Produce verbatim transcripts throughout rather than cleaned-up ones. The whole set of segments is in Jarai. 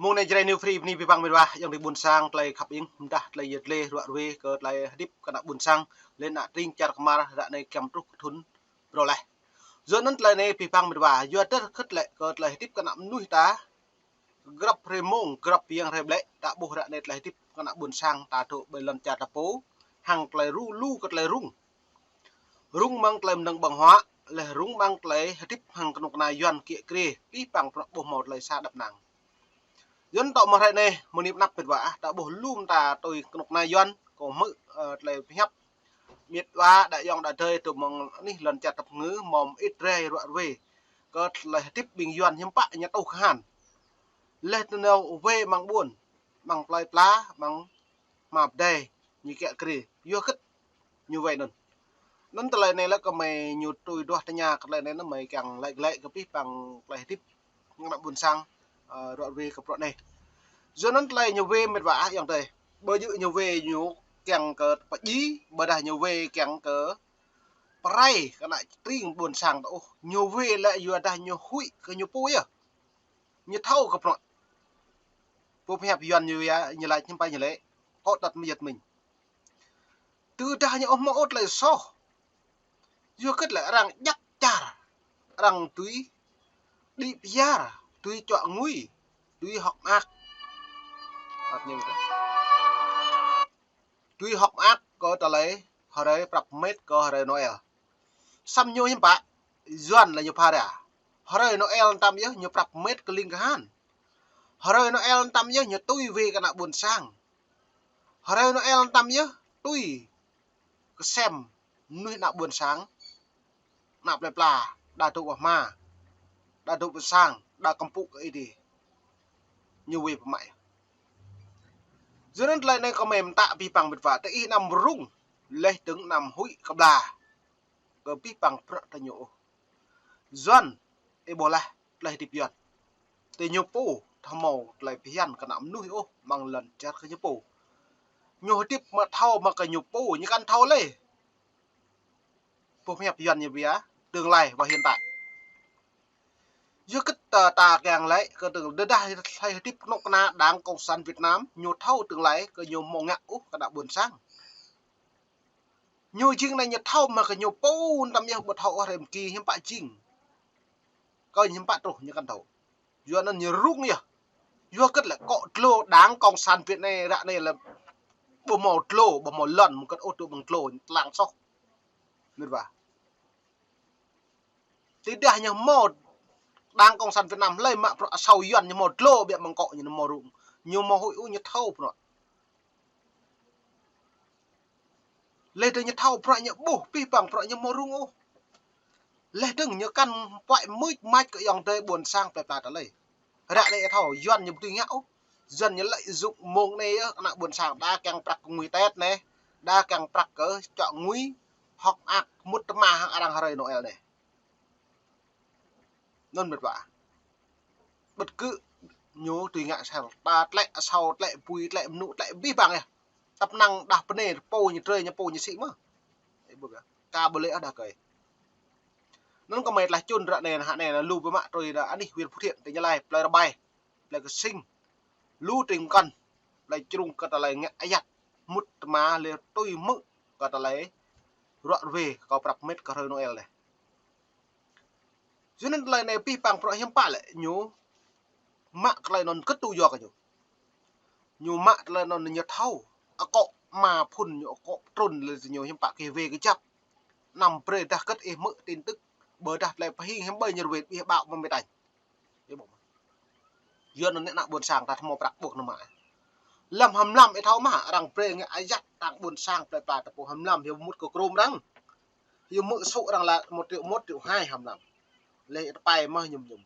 Mơ̆ng anai Jrai New Free bơni abih bang met wa, ayŏng adơi ƀuôn sang, tơlơi khăp ing, mơdah tơlơi yet lĕ ruă ruê kơ tơlơi hơdip kơ ană ƀuôn sang, lĕ ană tring čar kơmar, ră anai giăm truh kơ thŭn phrâo laih. Yua anŭn tơlơi anai abih bang met wa, yua dah kơ̆t lĕ kơ tơlơi hơdip kơ ană mơnuih ta, grăp hrơi mông, grăp yang hrơi ƀlĕ, ta ƀuh ră anai tơlơi hơdip kơ ană ƀuôn sang, ta dŏ ƀơi lŏn čar ta pô, hăng tơlơi ru lu kơ tơlơi rŭng. Rŭng mơ̆ng tơlơi mơnơ̆ng ƀơ̆ng huă, laih rŭng mơ̆ng tơlơi hơdip hăng kơnuk kơna Yuan kiă kriê, abih bang bruă ƀu hmâo tơlơi sa đăp năng. Yuan tŏ mơ̆ng hrơi anai, mơni pơnăp met wa ah, ta ƀuh lŏm ta tui kơnuk kơna Yuan, kơ hmư̆, ơ, tơlơi pơhiăp. Met wa đa ayŏng đa adơi tơ mơ̆ng anih lŏn čar tơpơngư, hmâo mơit rai ruă ruê. Kơ tơlơi hơdip ƀing Yuan hiư̆m pă ñu tuh kơhan. Laih tơnao wai mơ̆ng ƀuôn, mơ̆ng plơi pla, mơ̆ng hma pơdai, ñu kiă kriê. Yua hơget ñu wai anŭn. Anŭn tơlơi anai lĕ kơ mơi ñu tui duah tơña kơ tơlơi anai anŭn mơi kiăng laĭ glaĭ kơ abih bang tơlơi hơdip ană ƀuôn sang, ơ, ruă ruê kơ bruă anai. Yua anŭn tơlơi ñu wai met wa ah ayŏng adơi. Ƀu djơ̆ ñu wai ñu kiăng kơ pơdjai, ƀôdah ñu wai kiăng kơ pơrai kơ ană tring ƀuôn sang ta ôh. Ñu wai lĕ yua dah ñu huĭ kơ ñu pô yơh. Ñu thâo kơ bruă. Pô pơhiăp Yuan ñu wai, ñu laĭ hiư̆m pă ñu lĕ. Kŏ tăt mơyơt mĭn. Tơdah ñu ƀu hmâo ôh tơlơi soh. Yua hơget lĕ arăng djăp čar, arăng tui đĭ pơyar, tui čuă ngui, tui hơ̆k mơak. Tui hơ̆k mơak kơ tơlơi hrơi prăp met kơ hrơi Noel. Samơ̆ ñu hiư̆m pă, Yuan lĕ ñu pha ra. Hrơi Noel tăm yơh ñu prăp met kơ ling kơhan. Hrơi Noel tăm yơh ñu tui wai kơ ană ƀuôn sang. Hrơi Noel tăm yơh tui kơsem mơnuih ană ƀuôn sang, ană plơi pla, đa dŏ ƀơi hma, đa dŏ ƀơi sang, đa kơmpŭ kơ Ơi Adai. Ñu wai pơmă yơh. Yua anŭn tơlơi anai kơ mơi mơta abih bang met wa, tơ ih anăm rŭng, laih dơ̆ng anăm huĭ kơƀla kơ abih bang bruă ta ñu ôh. Yuan, ih ƀuh laih tơlơi hơdip Yuan. Tơ ñu pô, thâo hmâo tơlơi phiăn kơ ană mơnuih ôh, mơ̆ng lŏn čar kơ ñu pô. Ñu hơdip mă thâo mă kơ ñu pô, ñu kăn thâo lĕ. Pô pơhiăp Yuan ñu wai, tương lai và hiện tại. Yua hơget ta, ta kiăng laĭ kơ tơlơi, tơdah tơlơi hơdip kơnuk kơna Đảng Cộng sản Việt Nam, ñu thâo tương lai kơ ñu hmâo ngă ôh kơ ană ƀuôn sang. Ñu jing anai ñu thâo mă kơ ñu pô tăm yơh ƀu thâo ôh hrơi mơki hiư̆m pă jing. Kơ hiư̆m pă truh ñu kăn thâo. Yua anŭn ñu rŭng yơh. Yua hơget lĕ kŏ dlô Đảng Cộng sản Việt Nam ră anai lĕ ƀu hmâo dlô, ƀu hmâo lŏn, mơ̆ng kơ̆t ôh dŏ ƀơ̆ng dlô, tơlang soh. Met wa. Tơdah ñu hmâo Đảng Cộng sản Việt Nam hlơi mă bruă asâo Yuan ñu hmâo dlô biă mơ̆ng kŏ ñu hmâo rŭng. Ñu hmâo huĭ ôh ñu thâo bruă. Laih dơ̆ng ñu thâo bruă ñu ƀuh, abih bang bruă ñu hmâo rŭng ôh. Laih dơ̆ng ñu kăn puăi mưč mač kơ ayŏng adơi ƀuôn sang plơi pla ta lĕ. Ră anai ih thâo, Yuan ñu ƀu dưi ngă ôh. Yuan ñu lợi dụng mông anai yơh, ană ƀuôn sang đa kiăng prăk kơ ngui Tết anai, đa kiăng prăk kơ čuă ngui, hơ̆k mơak mŭt tơma hăng arăng hrơi Noel anai. Anŭn met wa. Ƀơ̆t kơ ñu tui ngă sel. Ta tlĕ asâo, tlĕ bui, tlĕ mơnŭ, tlĕ abih bang yơh. Tăp năng đah bơnai pô ñu trơi ñu pô ñu sĭ mơ̆n. Ih ƀuh yơh. Ka ƀu lĕ ôh đah kơi. Anŭn kơ mơi tơlơi čun ră anai, hă anai, lu biă mă trơi đah anih huyện Phú Thiện, tỉnh Gia Lai, plơi Rơbai, plơi Kơsing. Lu tring mơkăn, plơi Črung kơ tơlơi ngă ayăt. Mŭt tơma lĕ tui hmư̆ kơ tơlơi ruă ruê kơ prăp met kơ hrơi Noel anai. Yua anŭn tơlơi anai abih bang bruă hiư̆m pă lĕ ñu mă tơlơi anŭn kơtu yua kơ ñu. Ñu mă tơlơi anŭn ñu thâo. Akŏ ama phŭn ñu akŏ trŭn lĕ ñu hiư̆m pă kơ wai kơjăp. Anăm brơi dah kơ̆t ih hmư̆ tin tức. Ƀôdah tơlơi pơhing hiư̆m ƀơi ñu ruai ƀiă ƀă mơ̆ng met añ. Yua anŭn ană ƀuôn sang ta thâo hmâo prăk ƀuh anŭn mă. Lăm hăm lăm ih thâo mă, arăng brơi ngă ayăt tang ƀuôn sang plơi pla ta pô hăm lăm, hyu mŭt kơ krôm arăng. Hyu mŭt sŭ arăng lă một triệu một, triệu hai hăm lăm. Lĕ ih tơpai mơ̆ ñum ñum.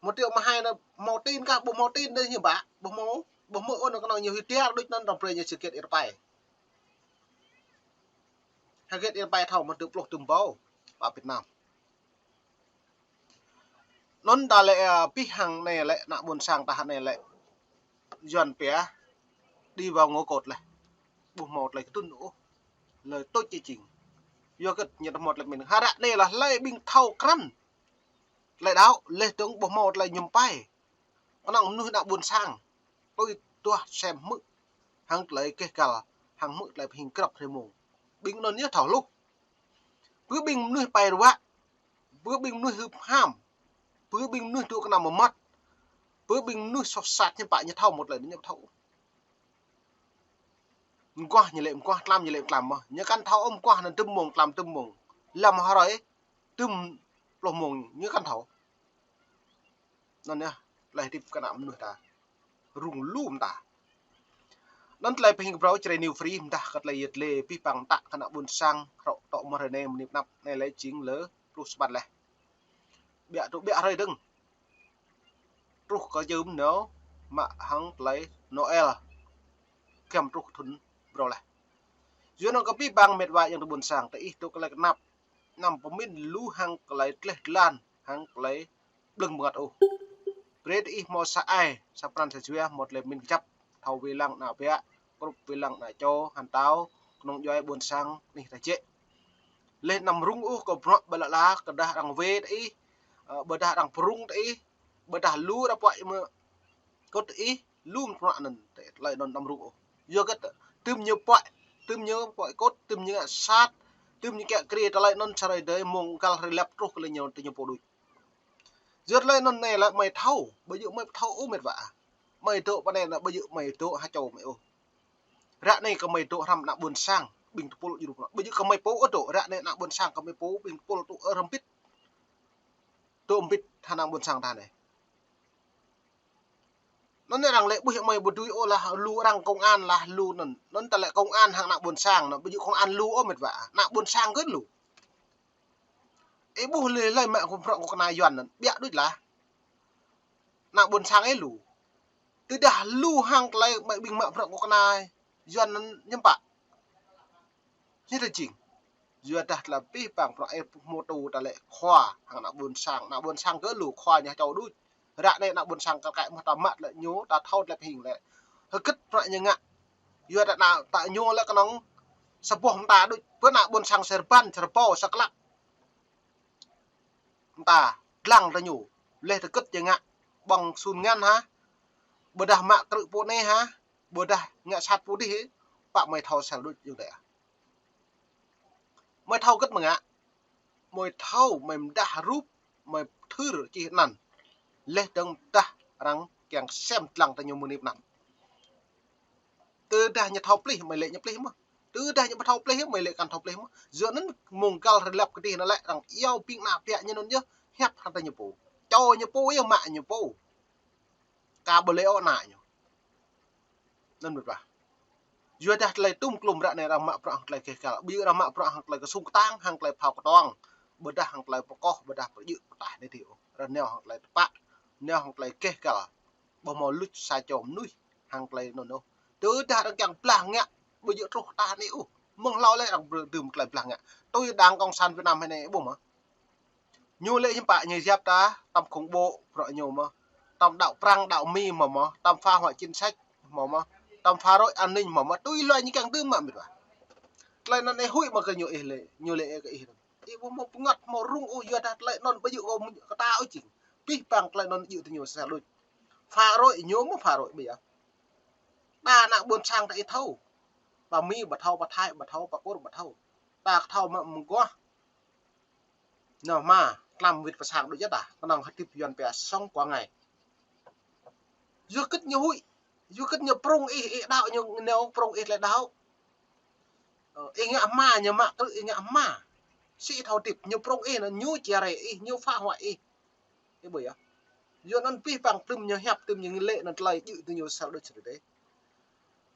Một triệu mă hai anai hmâo tin kah, ƀu hmâo tin dêh ñu ƀă, ƀu hmâo, ƀu hmâo ôh anŭn kơnơ̆ng ñu hơtiar đôč anŭn arăng brơi ñu sơget ih tơpai. Hơget ih tơpai thâo mă tơl pluh tơm ƀâo, pă Việt Nam. Anŭn ta lĕ, ơ, abih hăng anai lĕ, ană ƀuôn sang ta hă anai lĕ. Yuan pia, đi vào ngõ cụt lĕ. Ƀu hmâo tơlơi kơtưn ôh. Lơi tôč či jing. Yua hơget ñu ta hmâo tơlơi pơmĭn. Hă ră anai lĕ hlơi ƀing thâo krăn. Tơlơi đaŏ, laih dơ̆ng ƀu hmâo tơlơi ñum pai. kơnơ̆ng mơnuih ană ƀôn sang. Tui tuah sem hmư̆ hăng tơlơi keh kăl, hăng hmư̆ tơlơi pơhing grăp hrơi mông. Ƀing anŭn yơh thâo hluh. Bơ ƀing mơnuih pai ruă, bơ ƀing mơnuih hưp ham, bơ ƀing mơnuih dŏ kơnăm mơmŏt, bơ ƀing mơnuih soh sat ñu pă ñu thâo mơ̆ tơlơi anŭn ñu thâo. Mơguah ñu lĕ mơguah, tlam ñu lĕ tlam mơ̆. Ñu kăn thâo ôh mơguah anŭn dŭm mông, tlam dŭm mông. Lăm hrơi dŭm pluh mông ñu kăn thâo. Anŭn yơh, tơlơi hơdip kơ ană mơnuih ta. Rŭng lu mơta. Anŭn tơlơi pơhing kơ phrâo Jrai New Free mơdah kơ tơlơi yet lĕ pih păng mơtă kơ ană ƀôn sang, hrŏ tŏ mơ̆ hrơi anai mơnip năp anai lĕ jing lơ pluh sapăn laih. Ƀiă tŭ ƀiă hrơi dơ̆ng. Truh kơ jơm nao mă hăng tơlơi Noel. Giăm truh thŭn brâo laih. Yua anŭn kơ pih păng mĕt wa ayŏng adơi ƀôn sang, tơ ih tŭ tơlơi kơnăp. Anăm pơmĭn lu hăng tơlơi tleh tlan, hăng tơlơi blơ̆ng bơngăt ôh. Brơi tơ ih hmâo sa ai, sa pran sa jua, hmâo tơlơi pơmĭn kơjăp, thâo wai lăng ană ƀiă, krup wai lăng ană čô, hơtao, kơnung djuai ƀôn sang, anih ta jĕ. Laih anăm rŭng ôh kơ bruă ƀơi lŏn ala, kơ dah arăng wai tơ ih, ơ, ƀôdah arăng pơrŭng tơ ih, ƀôdah lu arăng puăi mơ̆ kŭt tơ ih, lu mơ̆ bruă anŭn, tơlơi anŭn anăm rŭng ôh. Yua kơ tơm ñu puăi, tơm ñu puăi kŭt, tơm ñu ngă sat, tơm ñu kiă kriê tơlơi anŭn sa hrơi dơi mông găl hrơi lăp truh kơ lĕ ñu tơ ñu pô đôč. Yua tơlơi anŭn anai lĕ mơi thâo, ƀu djơ̆ mơi thâo ôh mĕt wa. Mơi dŏ pơ anai lĕ ƀu djơ̆ mơi dŏ ha čô mơi ôh. Ră anai kơ mơi dŏ hrăm ană ƀôn sang, ƀing tơpul djru pơ anai. Ƀu djơ̆ kơ mơi pô ôh dŏ, ră anai ană ƀôn sang kơ mơi pô, ƀing tơpul tŭ hrăm pĭt. Dŏ pĭt hăng ană ƀôn sang ta anai. Anŭn arăng lĕ ƀuh mơi ƀu dưi ôh lah lu arăng công an lah lu anŭn. Anŭn ta lĕ công an hăng ană ƀôn sang, anŭn ƀu djơ̆ công an lu ôh mĕt wa. Ană ƀôn sang kơ lu. Ih ƀuh lĕ lơi mă kơ bruă kơ kơna Yuan anŭn, ƀiă đôč lah. Ană ƀôn sang ih lu. Tơdah lu hăng tơlơi ƀing mă bruă kơ kơna Yuan anŭn ñu pă. Ñu tơ jing. Yua dah tơlơi pih păng bruă ih pơhmutu ta lĕ khua hăng ană ƀôn sang, ană ƀôn sang kơ lu khua ñu čô đôč. Ră anai ană ƀôn sang kơ kaĭ mơ̆ ta mă lĕ ñu, ta thâo tơlơi pơhing lĕ. Hơget bruă ñu ngă. Yua dah ană ta ñu lĕ kơnơ̆ng sa boh mơta đôč. Bơ ană ƀôn sang sa rơbăn, sa rơbâo, sa klăk. Mơta, dlăng tơ ñu. Laih tơ hơget ñu ngă. Ƀơ̆ng sun ngăn hă. Ƀôdah mă krư̆ pô anai hă. Ƀôdah ngă sat pô adih. Pă mơi thâo sel đôč yơh dêh. Mơi thâo hơget mơi ngă. Mơi thâo, mơi mơdah rup, mơi thưr čih anăn. Laih dơ̆ng mơdah arăng kiăng sem dlăng tơ ñu mơnip năp. Tơdah ñu thâo plih, mơi lĕ ñu plih mơ̆. Tơdah ñu ƀu thâo plih, mơi lĕ kăn thâo plih mơ̆. Yua anŭn mông găl hrơi lăp kơdih anŭn lĕ arăng iâu ƀing ană ƀiă ñu anŭn yơh hiăp hăng tơ ñu pô. Čô ñu pô yơh mă ñu pô. Ka ƀu lĕ ôh ană ñu. Anŭn mĕt wa. Yua dah tơlơi tum klum ră anai arăng mă bruă hăng tơlơi keh kăl. Ƀu djơ̆ arăng mă bruă hăng tơlơi kơsŭng kơtang, hăng tơlơi phao kơtuang. Ƀôdah hăng tơlơi pơkoh, ƀôdah pơjơ̆ pơtaih anai dih ôh. Arăng nao hăng tơlơi tơpă, nao hăng tơlơi keh kăl. Ƀu hmâo luč sa čô mơnuih hăng tơlơi anŭn ôh. Tơdah arăng kiăng blah ngă, ƀu djơ̆ truh tah anai ôh. Mơ̆ng hlâo lĕ arăng brơ-, dưm tơlơi blah ngă. Tui Đảng Cộng sản Việt Nam hơnai ƀuh mơ̆. Ñu lĕ hiư̆m pă ñu yap ta, tơm khủng bố bruă ñu mơ̆. Tơm đaŏ Prăng, đaŏ Mi mơ̆ mơ̆, tơm phá hoại chính sách mơ̆ mơ̆, tơm phá rối an ninh mơ̆ mơ̆, tui hluai ñu kiăng dưm mă mĕt wa. Tơlơi anŭn ih huĭ mơ̆ kơ ñu ih lĕ, ñu lĕ ih kơ ih. Ih ƀu hmâo bơngăt hmâo rŭng ôh, yua dah tơlơi anŭn ƀu djơ̆ kơ ta ôh jing. Pih păng tơlơi anŭn djơ̆ tơ ñu sel đôč. Phá rối ñu mơ̆ phá rối ƀu yơh. Đa ană ƀôn sang ta ih thâo. Pă Mi ƀu thâo, pă Thái ƀu thâo, pă Kur ƀu thâo. Ta thâo mă mơguah. Nao hma, tlam wĭt pơ sang đôč yơh ta, kơnơ̆ng hơdip Yuan pia sống qua ngày. Yua hơget ñu huĭ, yua hơget ñu prŭng ih, ih đaŏ ñu nao prŭng ih tơlơi đaŏ. Ơ, ih ngă hma, ñu mă krư̆ ih ngă hma. Sĭ thâo hơdip, ñu prŭng ih, anŭn ñu chia rẽ ih, ñu phá hoại ih. Ih ƀuh yơh. Yua anŭn pih păng tơm ñu hiăp, tơm ñu lĕ anŭn tơlơi djơ̆ tơ ñu sel đôč sel đôč.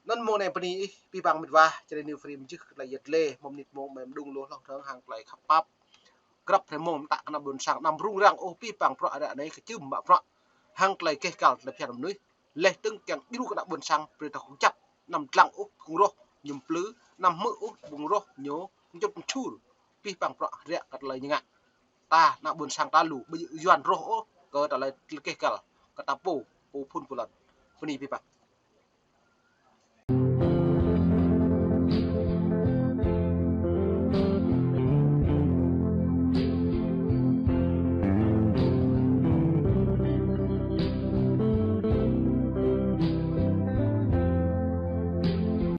Anŭn mông anai bơni ih, pih păng mĕt wa, Jrai New Free mơjưh kơ tơlơi yet lĕ, mơ̆ng mơnit mông mơi mơđung lu hloh dơ̆ng hăng tơlơi khăp pap. Grăp hrơi mông mơtă kơ ană ƀôn sang, anăm rŭng răng ôh pih păng bruă ră anai kơčưm mă bruă. Hăng tơlơi keh kăl tơlơi phiăn mơnuih. Laih dơ̆ng kiăng djru kơ ană ƀôn sang, brơi ta kơjăp. Anăm dlăng ôh, bŭng roh, ñu mplư, anăm hmư̆ ôh, bŭng roh, ñu, ñu čŭt mčhur. Pih păng bruă ră kơ tơlơi ñu ngă. Ta, ană ƀôn sang ta lu, ƀu djơ̆ Yuan roh ôh, kơ tơlơi keh kăl, kơ ta pô, pô phŭn pô lăn. Bơni pih păng.